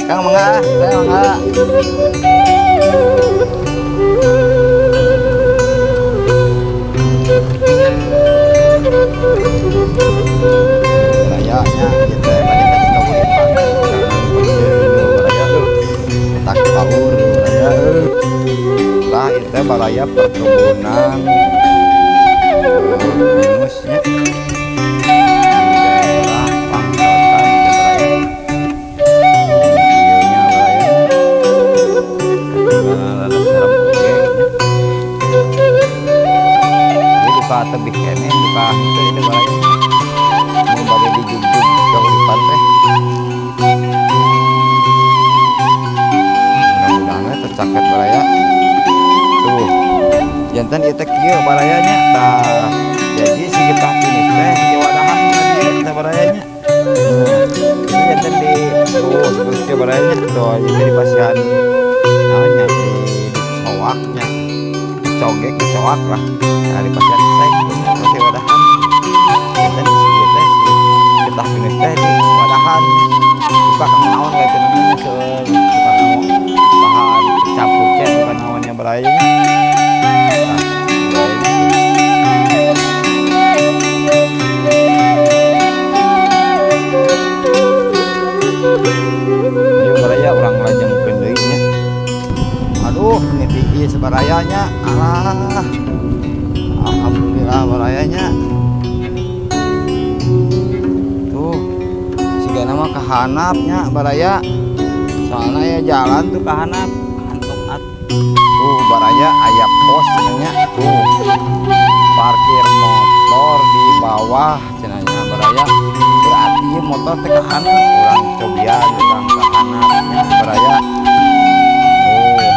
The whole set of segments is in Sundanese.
Kang mangga, saya mangga. Rayanya kita balik ka Cikahuripan. Baraya tak paur baraya. Lah itu baraya perkebunan pinusnya di daerah Pangkotan itu baraya. Ieu-nya baraya. Rada serem oge nya. Ieu duka tebih keneh duka henteu ieu baraya. Mun bade dijugjug Kahuripan teh. Mudah-mudahan we tercaket baraya. Tuh. Janten ieu teh kieu baraya nya tah. Jadi si getah pinus teh diwadahan ka dieu teh baraya nya. Nah, itu janten di tuh terus kieu baraya nya tuh jadi di pasihan naon nya di dicowak nya. Dicogek dicoak lah. Nah, di pasihan sek terus diwadahan. Janten si ieu teh si getah pinus teh di wadahan. Duka kanggo naon we teh namanya seueur duka kanggo bahan campur cat duka naonnya baraya nya. Nah, baraya. Ayo baraya urang lajengkeun deui nya. Aduh, niti ieu sabaraya nya. Alah. Alhamdulillah baraya nya. Tuh, sigana mah kahanap nya baraya. Soalna ya jalan tuh kahanap, hantok at. Tuh baraya aya pos nya tuh. Parkir motor di bawah cenah nya baraya. Berarti ieu motor teh kahanap, urang cobian urang kahanap nya baraya. Tuh.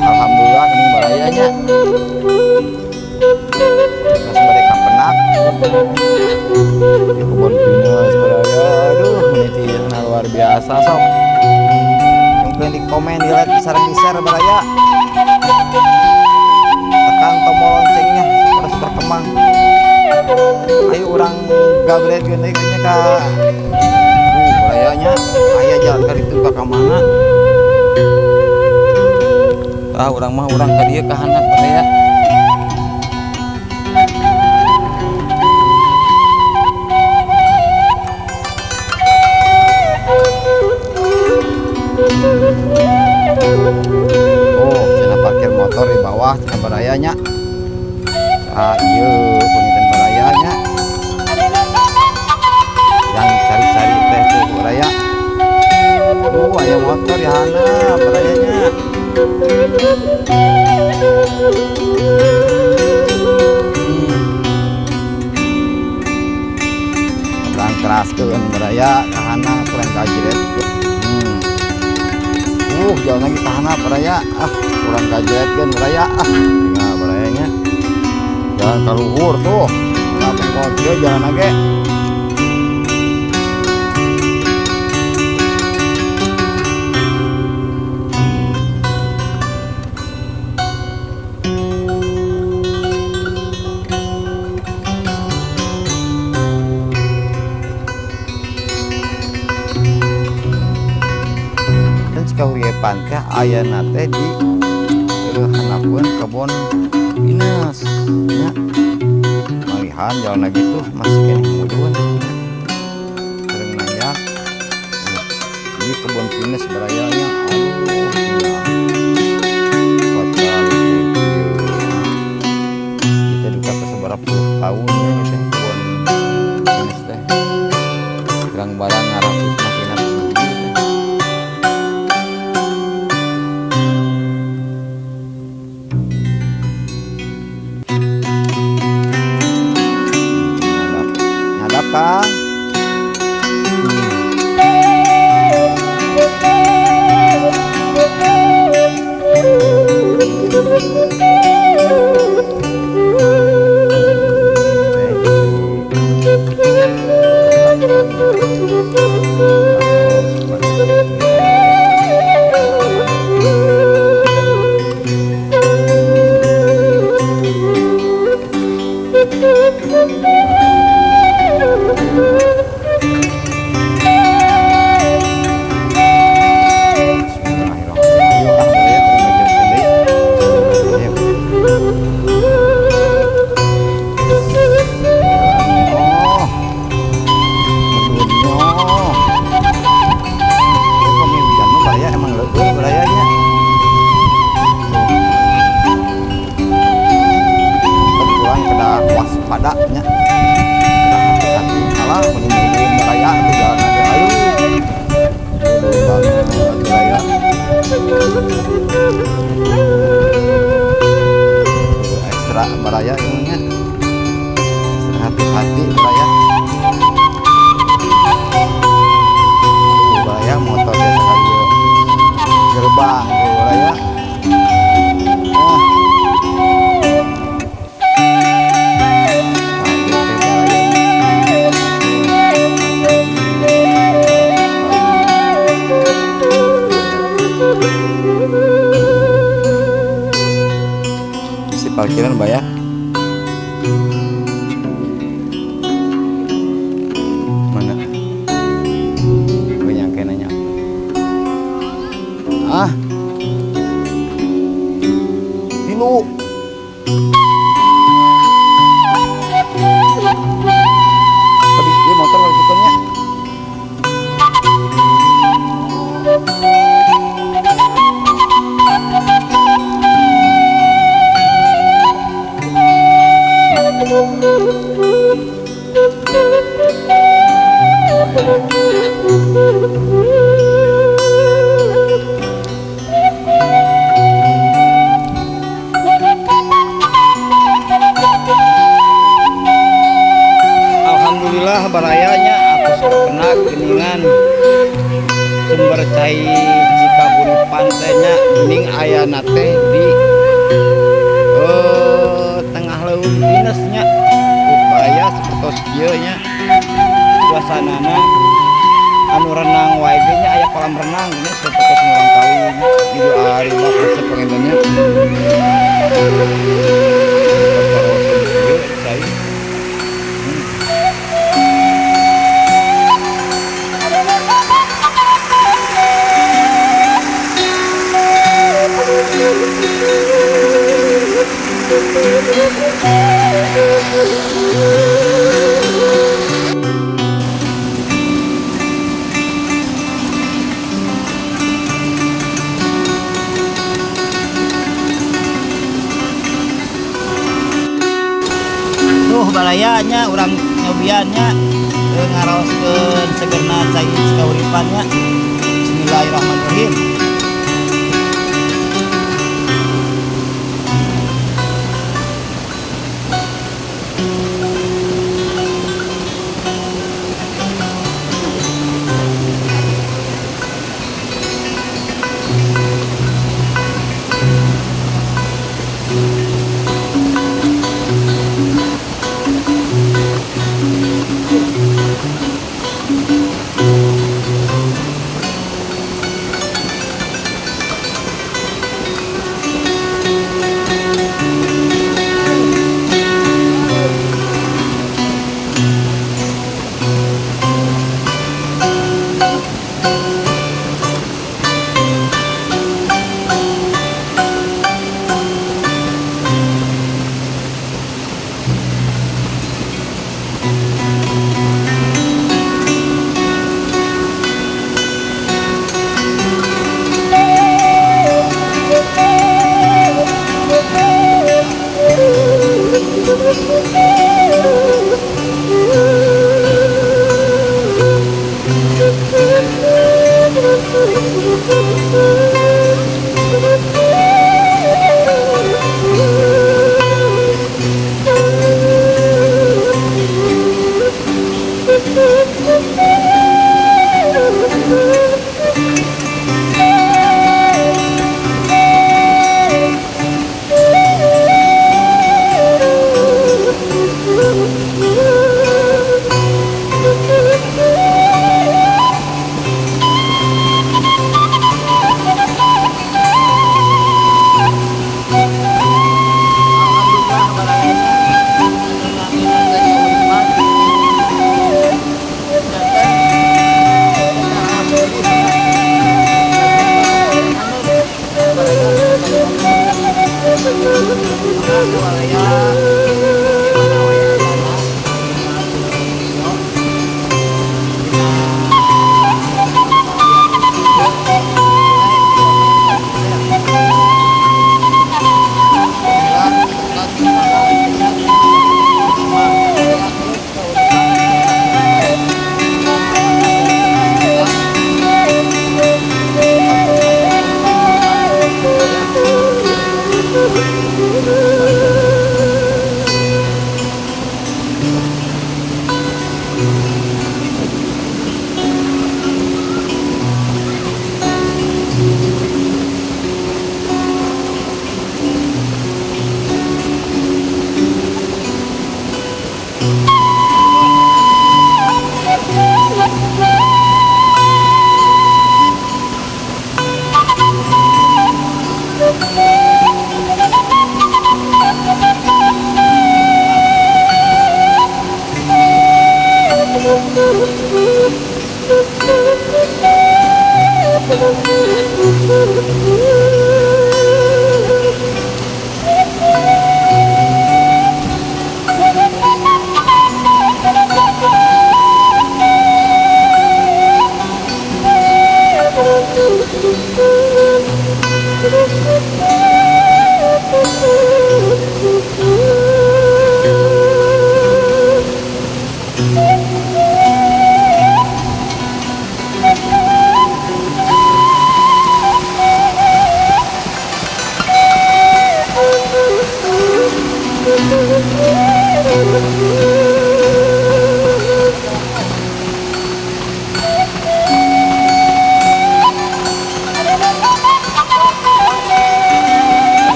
Alhamdulillah ini baraya nya. Terus bade kapenak. Di kebun pinus baraya. Aduh, meniti luar biasa sok. Mungkin di komen, di like, sareng di share baraya. Tekan tombol loncengnya supaya berkembang. Ayo urang gabret deui nya ka barayanya. Aya jalan ka ditu ka mana? Tah urang mah urang ka dieu ka handap baraya. Oh, cenah parkir motor di bawah cenah barayanya. Ah, ieu puniten barayanya. Yang cari-cari teh tuh baraya. Oh, aya motor di handap barayanya. Urang keraskeun baraya ka handap kurang kajiret. Jalan lagi ka handap baraya. Ah, kurang kajiretkeun baraya. Ah, tinggal barayanya. Jalan ka luhur tuh. Lah bengkok kieu jalan lagi. Dan Cikahuripan teh ayana teh di handapeun kebon pinus nya. Malihan jalan lagi tuh masih keneh mudun. Sareng nanjak. Di kebon pinus barayanya. Aduh, Baraya. Ekstra baraya ieu nya. Hati-hati baraya. Baraya motor biasa kali ieu. Gerbang baraya. Ah. Isi parkiran bayar. Mana? Gue nyangka nanya. Ah. Tilu. Tadi dia motor kalau tukernya. Alhamdulillah barayanya aku kena geningan sumber cai Cikahuripan teh nya geuning ayana teh di tengah leuweung pinus nya. Baraya sapertos kieu nya suasanana anu renang wae ge nya aya kolam renang nya sapertos urang kali di ari mah resep panginten nya. Cai. Tuh balayanya urang nyobiannya ngaraoskeun segerna cai Cikahuripan nya. Bismillahirrahmanirrahim.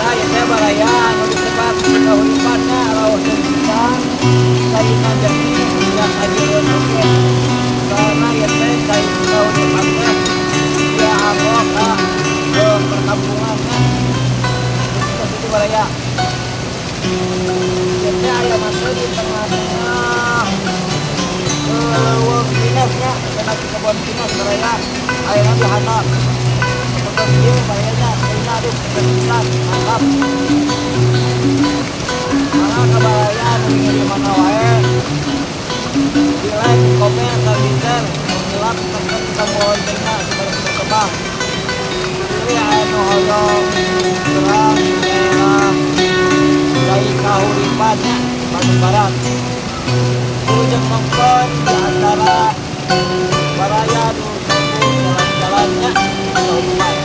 Nah, ya teh baraya nu disebat kahuripanna rawuh pisan. Caina jernih yang hajireun oge. Soalna ieu teh cai kahuripan teh dia amok ka ke perkampungannya. Terus itu baraya. Ieu teh aya masa di tengah-tengah leuweung pinusnya, cenah di kebon pinus baraya. Ayeuna di handap. Seperti ieu barayanya, caina aduh pisan, mantap. Mangga ka baraya nu di mana wae. Di like, komen, dan di share. Hilap tekan tombol loncengna supaya berkembang. Jadi anu hoyong terang daerah Cai Kahuripannya Bandung Barat. Wilujeng nonton di antara baraya nu sibuk jalan-jalannya di Kahuripan.